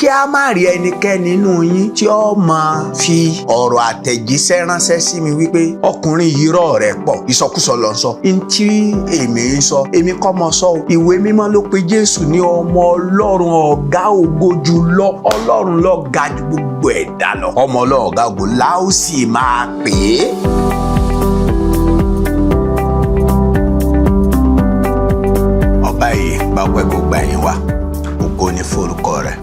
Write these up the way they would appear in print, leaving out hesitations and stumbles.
Kí a má rí ẹnikẹ́ni nínú yín tí ó máa fi ọ̀rọ̀ àtẹ̀jíṣẹ́ ránṣẹ́ sí mi wípé ọkùnrin yìí rọ̀ rẹ̀ pọ̀, ìsọkúsọ ló ń sọ. N tí èmi ń sọ, èmi kọ́ mọ sọ o. Ìwé mímọ́ ló pe Jésù ní ọmọ Ọlọ́run ọ̀gá ògo jùlọ. Ọlọ́run ló ga ju gbogbo ẹ̀dá lọ. Ọmọ Ọlọ́run ọ̀gá ògo la ó sì máa pè é. Ọba yìí gba ọpẹ́, kó gba ẹ̀yìn wa. Ògo ní forúkọ rẹ̀.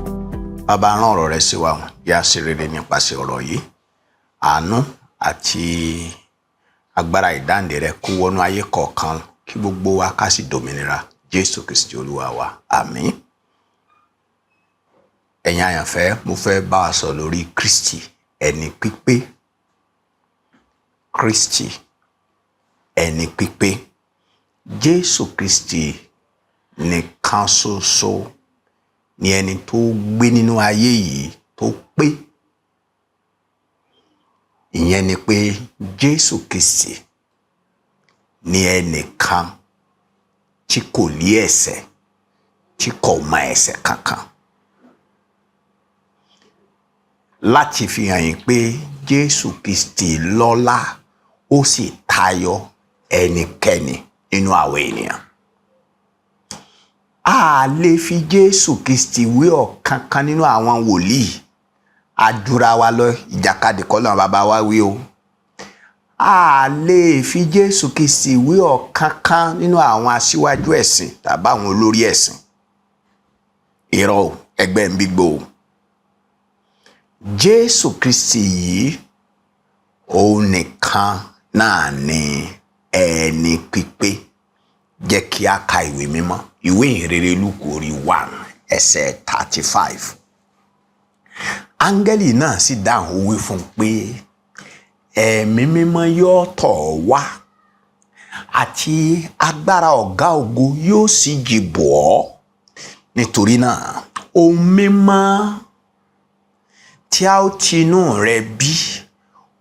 Bàbá, rán ọ̀rọ̀ rẹ̀ sí wa, yá sí rere nípasẹ̀ ọ̀rọ̀ yìí. Àánú àti agbára ìdáǹdè rẹ̀ kó wọnú ayé kọ̀ọ̀kan, kí gbogbo wa ká sì dòmìnira. Jésù Kristi Olúwa wa, àmín. Ẹ̀yin àyànfẹ́, mo fẹ́ bá wa sọ lórí Kristi ẹni pípé. Kristi ẹni pípé. Jésù Kristi nìkan ṣoṣo ni ẹni tó gbé nínú ayé yìí tó pé. Ìyẹn ni pé Jésù Kristi ni ẹnìkan tí kò ní ẹ̀ṣẹ̀, tí kò mọ ẹ̀ṣẹ̀ kankan. Láti fi hàn yín pé Jésù Kristi lọ́lá, ó sì tayọ ẹnikẹ́ni nínú àwọn ènìyàn. A lè fi Jésù Kristi wé ọ̀kankan nínú àwọn wòlíì. Àdúrà wa lọ, ìjàkadì kọ́ lọ́wọ́ bàbá wa wí o. A lè fi Jésù Kristi wé ọ̀kankan nínú àwọn aṣíwájú ẹ̀sìn tàbí àwọn olórí ẹ̀sìn. Irọ́ o, ẹgbẹ́ ń bí gbò o. Jésù Kristi yìí, òun nìkan náà ni ẹni pípé. Jẹ́ kí a ka ìwé mímọ́, ìwé ìhìnrere Lúùkù orí 1 ẹsẹ̀ 35. Áńgẹ́lì náà sì dáhùn, ó wí fún un pé ẹ̀mí mímọ́ yóò tọ̀ ọ́ wá, àti agbára ọ̀gá ògo yóò sì jìbò ọ́. Nítorí náà, ohun mímọ́ tí a ó ti inú rẹ bí,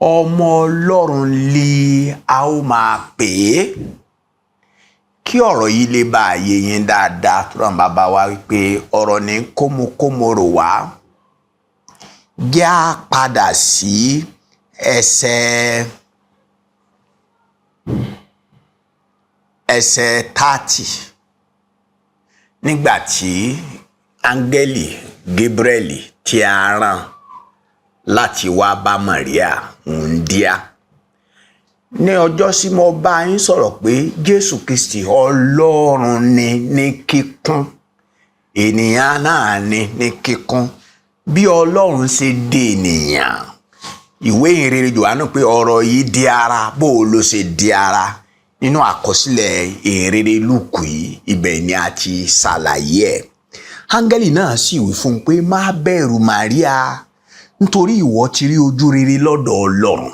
ọmọ Ọlọ́run lè a ó máa pè é. Kí ọ̀rọ̀ yìí lè bá àyè yín dáadáa, tó ràn bàbá wa wípé ọ̀rọ̀ ní kómokómo rò wá, jẹ́ á padà sí ẹsẹ̀ 30, nígbà tí áńgẹ́lì Gabriel tí a rán láti wá bá Maria wúńdíá. Ní ọjọ́ sí mo bá yín sọ̀rọ̀ pé Jésù Kristi Ọlọ́run ni ní kíkún, ènìyàn náà ni ní kíkún. Bí Ọlọ́run ṣe dé ènìyàn, ìwé ìhìnrere Jòhánù pé ọ̀rọ̀ yìí di ara. Bó o ló ṣe di ara nínú àkọsílẹ̀ ìhìnrere Lúùkù yìí, ibẹ̀ ni a ti ṣàlàyé ẹ̀. Áńgẹ́lì náà sì wí fún un pé má bẹ̀rù, Màríà, nítorí ìwọ ti rí ojú rere lọ́dọ̀ Ọlọ́run.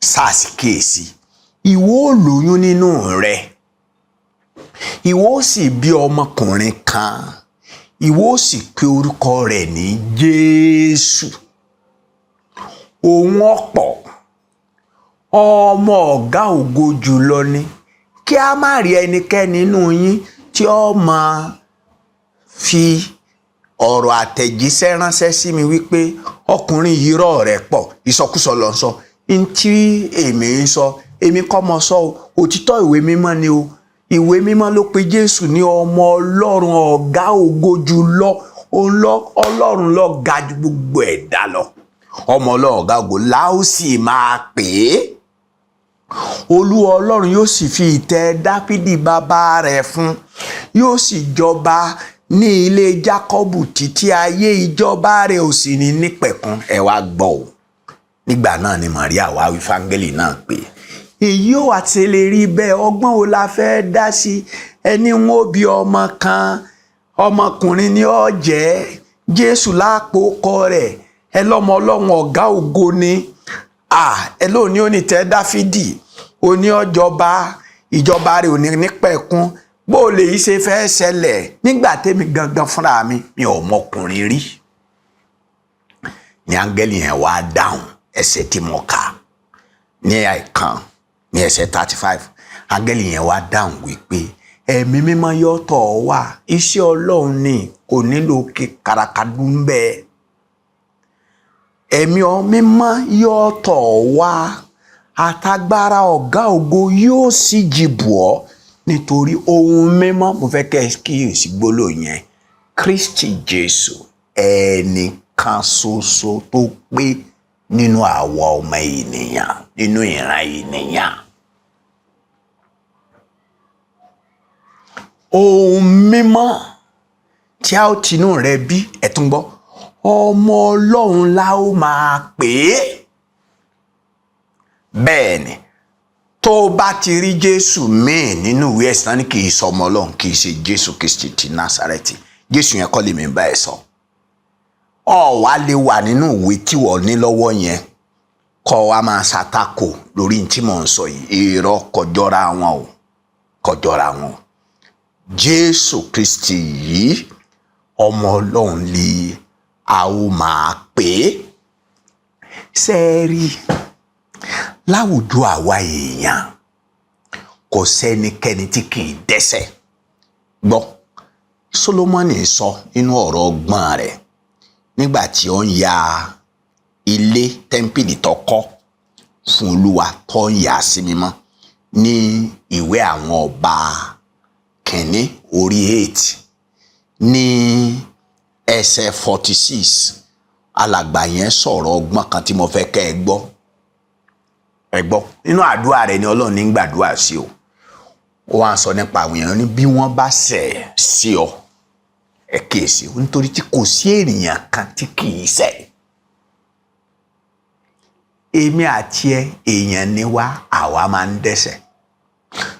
Sáàsì kíyèsí, ìwọ ó lóyún nínú rẹ, ìwọ ó sì bí ọmọkùnrin kan, ìwọ ó sì pe orúkọ rẹ̀ ní Jésù. Òun ọ̀pọ̀, ọmọ ọ̀gá ògo jùlọ ni. Kí a má rí ẹnikẹ́ni nínú yín tí ó máa fi ọ̀rọ̀ àtẹ̀jíṣẹ́ ránṣẹ́ sí mi wípé ọkùnrin yìí rọ̀ rẹ̀ pọ̀, ìsọkúsọ ló ń sọ. N tí èmi ń sọ, èmi kọ́ mọ sọ o. Òtítọ́ ìwé mímọ́ ni o. Ìwé mímọ́ ló pe Jésù ní ọmọ Ọlọ́run ọ̀gá ògo jùlọ. Ọlọ́run ló ga ju gbogbo ẹ̀dá lọ. Ọmọ Ọlọ́run ọ̀gá ògo la ó sì máa pè é. Olúwa Ọlọ́run yóò sì fi ìtẹ́ Dáfídì bàbá rẹ̀ fún, yóò sì jọba ní ilé Jákọ́bù títí ayé, ìjọba rẹ̀ ò sì ní nípẹ̀kun. Ẹ wá gbọ́ o. Nígbà náà ni Maria wá wí fáńgẹ́lì náà pé èyí ò wá ti lè rí bẹ́ẹ̀, ọgbọ́n wo la fẹ́ dá sí? Ẹni wọn ó bí ọmọ kan, ọmọkùnrin ni ó jẹ́, Jésù lápò kọ rẹ̀. Ẹ lọ́mọ Ọlọ́run ọ̀gá ògo ni, ẹ lóun ní ó ní tẹ́ Dáfídì, ó ní ọjọba, ìjọba rẹ̀ ò ní nípẹ̀kun. Bó lè yí ṣe fẹ́ ṣẹlẹ̀ nígbà tẹ́mi gangan fúnra mi, mi ò mọkùnrin rí? Ní áńgẹ́lì yẹn wá dáhùn, ẹsẹ̀ tí mo kà ní àìkan ní ẹsẹ̀ 35, áńgẹ́lì yẹn wá dáhùn wípé Ẹ̀mí Mímọ́ yóò tọ̀ ọ́ wá. Iṣẹ́ Ọlọ́run ni, kò nílò kí karakadu ń bẹ. Ẹ̀mí Mímọ́ yóò tọ̀ ọ́ wá, àtagbára Ọ̀gá Ògo yóò sì jìbù ọ́. Nítorí ohun mímọ́, mo fẹ́ kẹ́ ẹ kíyèsí gbólóhùn yẹn, Kristi Jésù, ẹnìkan ṣoṣo tó pé nínú àwa ọmọ ènìyàn, nínú ìran ènìyàn. Ohun mímọ́ tí a ó tinú rẹ bí, ẹ̀tún gbọ́, ọmọ Ọlọ́run la ó máa pè é. Bẹ́ẹ̀ ni, tó o bá ti rí Jésù míì nínú ìwé ẹ̀sìn ní kì í sọ ọmọ Ọlọ́run, kì í ṣe Jésù Kristi ti Násárẹ́tì. Jésù yẹn kọ́ lèmi bá ẹ sọ. Ọ wá lè wà nínú ìwé tí wọ́n ní lọ́wọ́ yẹn kọ́ wa máa ṣàtakò lórí tí mò ń sọ yìí. Irọ́, kọjọ́ra wọn o, kọjọ́ra wọn o. Jésù Kristi yìí, ọmọ Ọlọ́run lè a ó máa pè é. Sẹ́ẹ̀rì, láwùjọ àwa èèyàn, kò sẹ́nikẹ́ni tí kì í dẹ́ṣẹ̀. Gbọ́, Solomoni sọ nínú ọ̀rọ̀ ọgbọ́n rẹ̀ nígbà tí ó ń ya ilé tẹ́ḿpìlì tó kọ́ fún Olúwa, tó ń yà sí mímọ́, ní ìwé àwọn ọba kìíní orí 8 ní ẹsẹ̀ 46, alàgbà yẹn sọ̀rọ̀ ọgbọ́n kan tí mo fẹ́ kẹ́ ẹ gbọ́. Ẹ gbọ́, nínú àdúrà rẹ̀ ni Ọlọ́run ní gbàdúrà sí o. Ó wá ń sọ nípa àwọn èèyàn ní bí wọ́n bá ṣẹ̀ sí ọ, ẹ kíyèsí, nítorí tí kò sí ènìyàn kan tí kì í ṣẹ̀. Èmi àti ẹ, èèyàn ni wá, àwa máa ń dẹ́ṣẹ̀.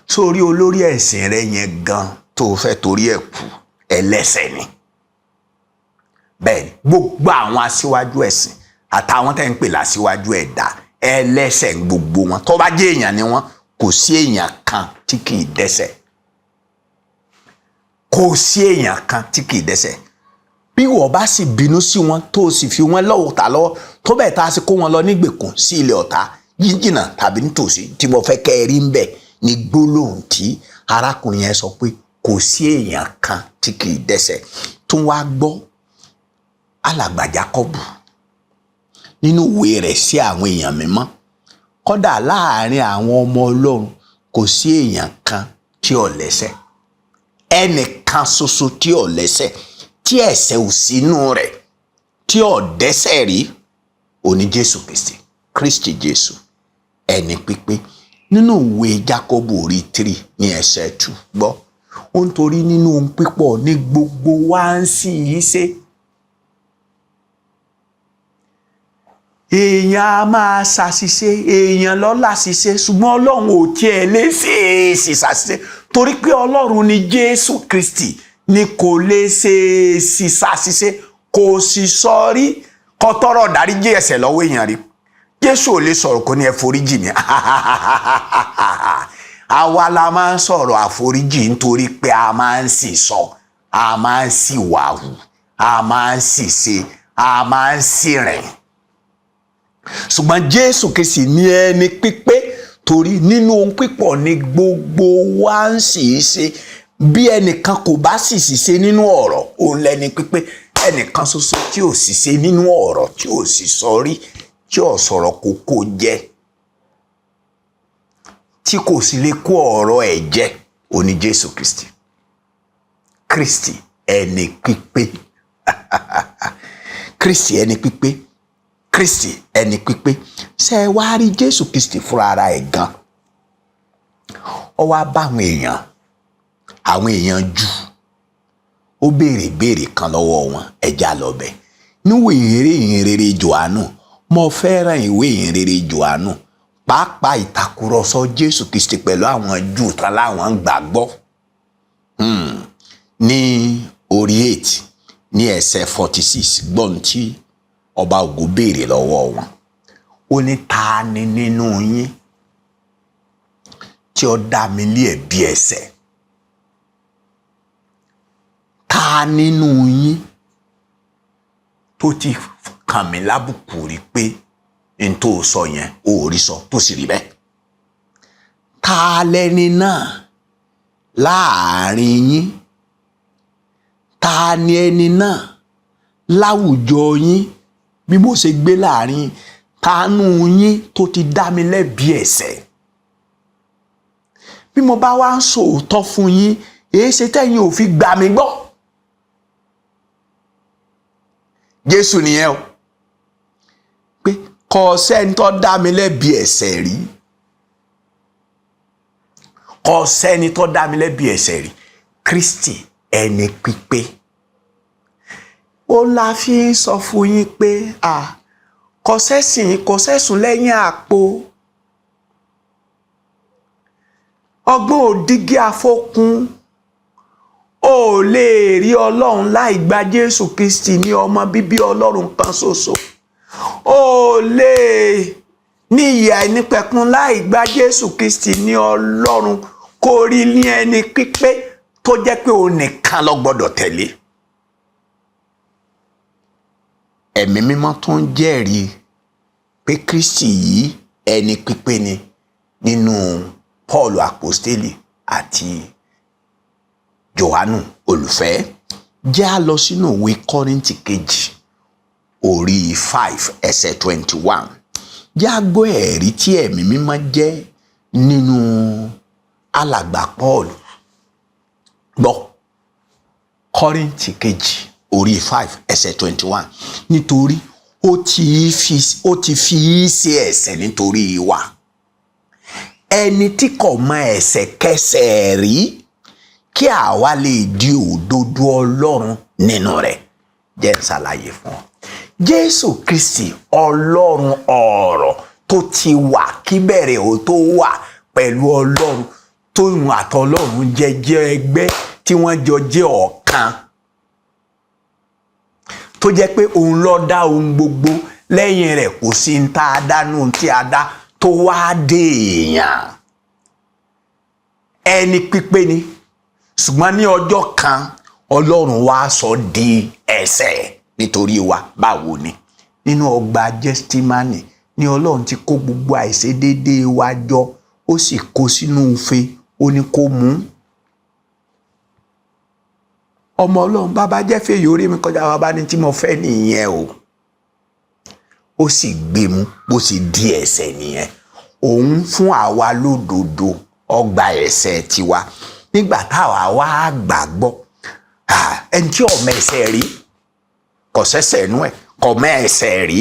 Sórí olórí ẹ̀sìn rẹ yẹn gan tó fẹ́ torí ẹ̀ kú, ẹlẹ́ṣẹ̀ ni. Bẹ́ẹ̀ ni gbogbo àwọn aṣíwájú ẹ̀sìn àtàwọn tẹ́ ń pè láṣíwájú ẹ̀dá, ẹlẹ́ṣẹ̀ gbogbo wọn. Tó bá jẹ́ èèyàn ni wọ́n, kò sí èèyàn kan tí kì í dẹ́ṣẹ̀. Kò sí èèyàn kan tí kì í dẹ́ṣẹ̀. Bí wọ́n bá sì bínú sí wọn, tó sì fi wọ́n lọ́wọ́ ta lọ́wọ́, tó bẹ́ẹ̀ tá a sì kó wọn lọ nígbèkùn sí ilẹ̀ ọ̀tá jíjìnà tàbí nítòsí, tí mo fẹ́ kẹ́ ẹ rí ń bẹ̀ ní gbólóhùn tí arákùnrin yẹn sọ pé kò sí èèyàn kan tí kì í dẹ́ṣẹ̀. Tún wá gbọ́, alàgbà Jákọ́bù nínú ìwé rẹ̀ sí àwọn èèyàn mímọ́, kódà láàrin àwọn ọmọ Ọlọ́run, kò sí èèyàn kan tí ò lẹ́ṣẹ̀. Ẹnìkan ṣoṣo tí ò lẹ́ṣẹ̀, tí ẹ̀ṣẹ̀ ò sínú rẹ̀, tí ò dẹ́ṣẹ̀ rí, òní Jésù Kristi, Kristi Jésù ẹni pípé. Nínú ìwé Jákọ́bù orí 3 ní ẹsẹ̀ 2, gbọ́, ó ń torí nínú ohun pípọ̀ ní gbogbo wa ń sì í ṣe. Èèyàn a máa ṣàṣìṣe, èèyàn ló láṣìṣe, ṣùgbọ́n Ọlọ́run ò tiẹ̀ lè ṣèèṣì ṣàṣìṣe, torí pé Ọlọ́run ni Jésù Kristi ni kò lè ṣèèṣì ṣàṣìṣe, kò sì sọ rí kó tọrọ dáríjì ẹ̀ṣẹ̀ lọ́wọ́ èèyàn rí. Jésù ò lè sọ̀rọ̀ kó ní ẹ foríjì mi. Àwa la máa ń sọ̀rọ̀ àforíjì nítorí pé a máa ń sì sọ, a máa ń sì wàhù, a máa ń sì ṣe, a máa ń sì rìn. Ṣùgbọ́n Jésù Kristi ní ẹni pípé, torí nínú ohun pípọ̀ ni gbogbo wa ń sì ṣe. Bí ẹnìkan kò bá sì ṣiṣẹ́ nínú ọ̀rọ̀, òun lẹni pípé. Ẹnìkan ṣoṣo tí ò sì ṣe nínú ọ̀rọ̀, tí ò sì sọ rí, tí ò sọ̀rọ̀ kókó jẹ́, tí kò sì lè kó ọ̀rọ̀ ẹ̀ jẹ́, òní Jésù Kristi. Kristi ẹni pípé. Kristi ẹni pípé. Kristi ẹni pípé. Ṣé ẹ wá rí Jésù Kristi fúnra ara ẹ̀ gan? Ó wá bá àwọn èèyàn jù, ó béèrè béèrè kan lọ́wọ́ wọn. Ẹja lọ́bẹ̀ níwèé ìhìnrere Jòhánù. Mo fẹ́ràn ìwé ìhìnrere Jòhánù, pàápàá ìtàkùrọ̀sọ Jésù Kristi pẹ̀lú àwọn Júù tán láwọn gbàgbọ́. Ní orí 8 ní ẹsẹ̀ 46, gbọ́n tí ọba ògo béèrè lọ́wọ́ wọn. Ó ní, ta ni nínú yín tí ó dá mi lé ẹ̀bi ẹ̀ṣẹ̀? Ta nínú yín tó ti kàn mí lábùkù rí pé n tó sọ yẹn ó rí sọ tó sì rí bẹ́ẹ̀? Ta lẹni náà Láàrin yín, ta ni ẹni náà láwùjọ yín? Bí mo ṣe gbé láàrin tánú yín tó ti dá mi lẹ́bi ẹ̀ṣẹ̀? Bí mo bá wá ń sòótọ́ fún yín, èé ṣe tẹ́yin ò fi gbà mí gbọ́? Jésù nìyẹn o, pé kò sẹ́ni tó dá mi lẹ́bi ẹ̀ṣẹ̀ rí, kò sẹ́ni tó dá mi lẹ́bi ẹ̀ṣẹ̀ rí. Kristi ẹni pípé, ó la fi ń sọ fún yín pé kò sẹ́sìn, kò sẹ́sùn lẹ́yìn àpò. Ọgbọ́n òdígí afọ́kún. Ó lè rí Ọlọ́run láì gba Jésù Kristi ní ọmọ bíbí Ọlọ́run kan ṣoṣo. Ó lè ní ìyè àìnípẹ̀kun láì gba Jésù Kristi ní Ọlọ́run, kó rí ní ẹni pípé tó jẹ́ pé òun nìkan ló gbọ́dọ̀ tẹ̀lé. Ẹ̀mí mímọ́ tó ń jẹ́rìí pé Kristi yìí ẹni pípé ni nínú Paul Apostoli àti Jòhánù olùfẹ́. Jẹ́ á lọ sínú ìwé Kọ́ríńtì kejì orí 5 ẹsẹ̀ 21. Jẹ́ á gbọ́ ẹ̀rí tí ẹ̀mí mímọ́ jẹ́ nínú alàgbà Paul. Gbọ́ Kọ́ríńtì kejì orí 5 ẹsẹ̀ 21. Nítorí ó ti fi í ṣe ẹ̀ṣẹ̀ nítorí wa, ẹni tí kò mọ ẹ̀ṣẹ̀ kẹsẹ̀ rí, kí àwa lè di òdodo Ọlọ́run nínú rẹ̀. Jẹ́ n ṣàlàyé fún ọ. Jésù Kristi Ọlọ́run ọ̀rọ̀ tó ti wà kíbẹ̀rẹ̀ ò tó wà pẹ̀lú Ọlọ́run, tó ń àtọlọ́run jẹ́jẹ́ ẹgbẹ́ tí wọ́n jọ jẹ́ ọ̀kan, tó jẹ́ pé òun ló dá ohun gbogbo, lẹ́yìn rẹ̀ kò sí ń tá a dánú tí a dá, tó wá dé èèyàn. Ẹni pípé ni, ṣùgbọ́n ní ọjọ́ kan Ọlọ́run wá sọ di ẹ̀ṣẹ̀ nítorí wa. Báwo ni? Nínú ọgbà Gẹ́stímánì ni Ọlọ́run ti kó gbogbo àìṣedéédéé wa jọ, ó sì kó sínú ife, ó ní kó mú. Ọmọ Ọlọ́run, bàbá jẹ́ fèyí orí mi kọjá, bàbá ní tí mo fẹ́ nìyẹn o. Ó sì gbé mú, bó sì di ẹ̀ṣẹ̀ nìyẹn. Òun fún àwa lódodo ọgbà ẹ̀ṣẹ̀ tiwa. Nígbà táwa wá gbàgbọ́, ẹni tí ọmọ ẹ̀ṣẹ̀ rí, kò ṣẹ̀ṣẹ̀ nú ẹ̀, kò mọ ẹ̀ṣẹ̀ rí,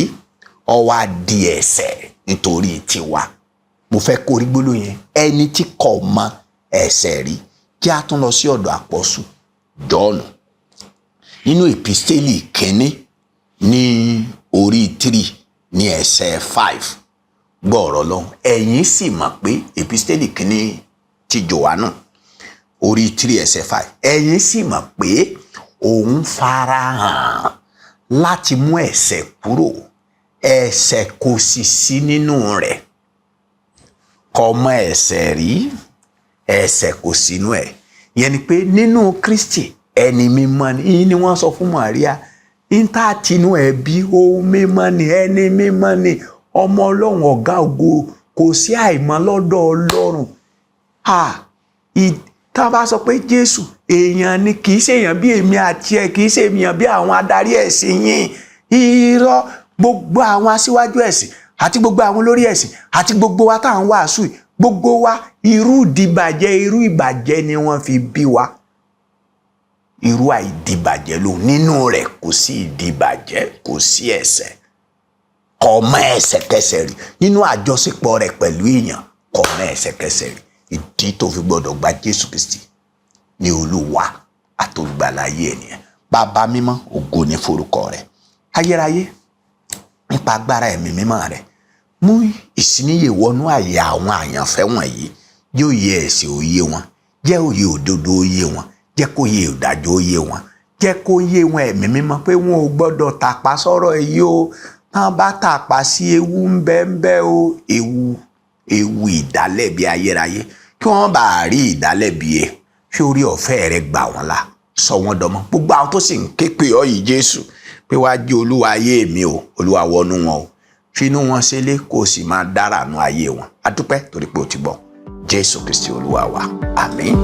ó wá di ẹ̀ṣẹ̀ nítorí tiwa. Mo fẹ́ kó rí gbólóhùn yẹn, ẹni tí kò mọ ẹ̀ṣẹ̀ rí. Kí a tún lọ sí ọ̀dọ̀ àpọ́sù Jọ́ọ̀nù nínú èpísítélì kínní ní orí 3 ní ẹsẹ̀ 5. Gbọ́ ọ̀rọ̀ lọ́hùn. Ẹ̀yin sì mọ̀ pé, èpísítélì kínní ti Jòhánù orí 3 ẹsẹ̀ 5, ẹ̀yin sì mọ̀ pé òun farahàn láti mú ẹ̀ṣẹ̀ kúrò, ẹ̀ṣẹ̀ kò sì sí nínú rẹ̀. Kò mọ ẹ̀ṣẹ̀ rí, ẹ̀ṣẹ̀ kò sínú ẹ̀. Yẹn ni pé nínú Kristi ẹni mímọ́ ni. Ìyẹn ni wọ́n sọ fún Màríà, níta tinú ẹ̀ bí ohun mímọ́ ni, ẹni mímọ́ ni, ọmọ Ọlọ́run ọ̀gá ògo, kò sí àìmọ́ lọ́dọ̀ Ọlọ́run. Tá a bá sọ pé Jésù èèyàn ni, kì í ṣe èèyàn bí èmi àti ẹ, kì í ṣe èèyàn bí àwọn adarí ẹ̀sìn yín. Irọ́, gbogbo àwọn aṣíwájú ẹ̀sìn àti gbogbo àwọn olórí ẹ̀sìn àti gbogbo wa tá à ń wàásù, gbogbo wa irú ìdìbàjẹ́, irú ìbàjẹ́ ni wọ́n fi bí wa. Irú àìdìbàjẹ́ ló nínú rẹ̀, kò sí ìdìbàjẹ́, kò sí ẹ̀ṣẹ̀, kò mọ ẹ̀ṣẹ̀kẹsẹ̀ rí. Nínú àjọṣepọ̀ rẹ̀ pẹ̀lú èèyàn, kò mọ ẹ̀ṣẹ̀kẹsẹ̀ rí. Ìdí tó fi gbọ́dọ̀ gba Jésù Kristi ní Olúwa àtolùgbàlà ayé ènìyàn. Bàbá mímọ́, ògo ní forúkọ rẹ̀ ayérayé. Nípa agbára ẹ̀mí mímọ́ rẹ̀, mú ìsíníyè wọnú àyà àwọn àyànfẹ́ wọ̀nyí. Jẹ́ òye ẹ̀sìn òye wọn, jẹ́ òye òdodo òye wọn, jẹ́ kó yé ìdájọ́ òye wọn, jẹ́ kó yé wọn, ẹ̀mí mímọ́, pé wọn ò gbọ́dọ̀ tàpá sọ̀rọ̀ yìí o. Tán bá tàpá sí, ewu ń bẹ ń bẹ o, ewu ìdálẹ́bi ayérayé. Kí wọ́n bá rí ìdálẹ́bi ẹ̀, fi orí ọ̀fẹ́ rẹ gbà wọ́n là, sọ wọ́n dọmọ. Gbogbo àwọn tó sì ń ké pè ọ́ yìí, Jésù, pé wá jẹ́ Olúwa ayé mi o, Olúwa wọnú wọn o, finú wọn sílé, kó o sì máa dára nú ayé wọn. A dúpẹ́ torí pé o ti gbọ́. Jésù Kristi Olúwa wa, àmín.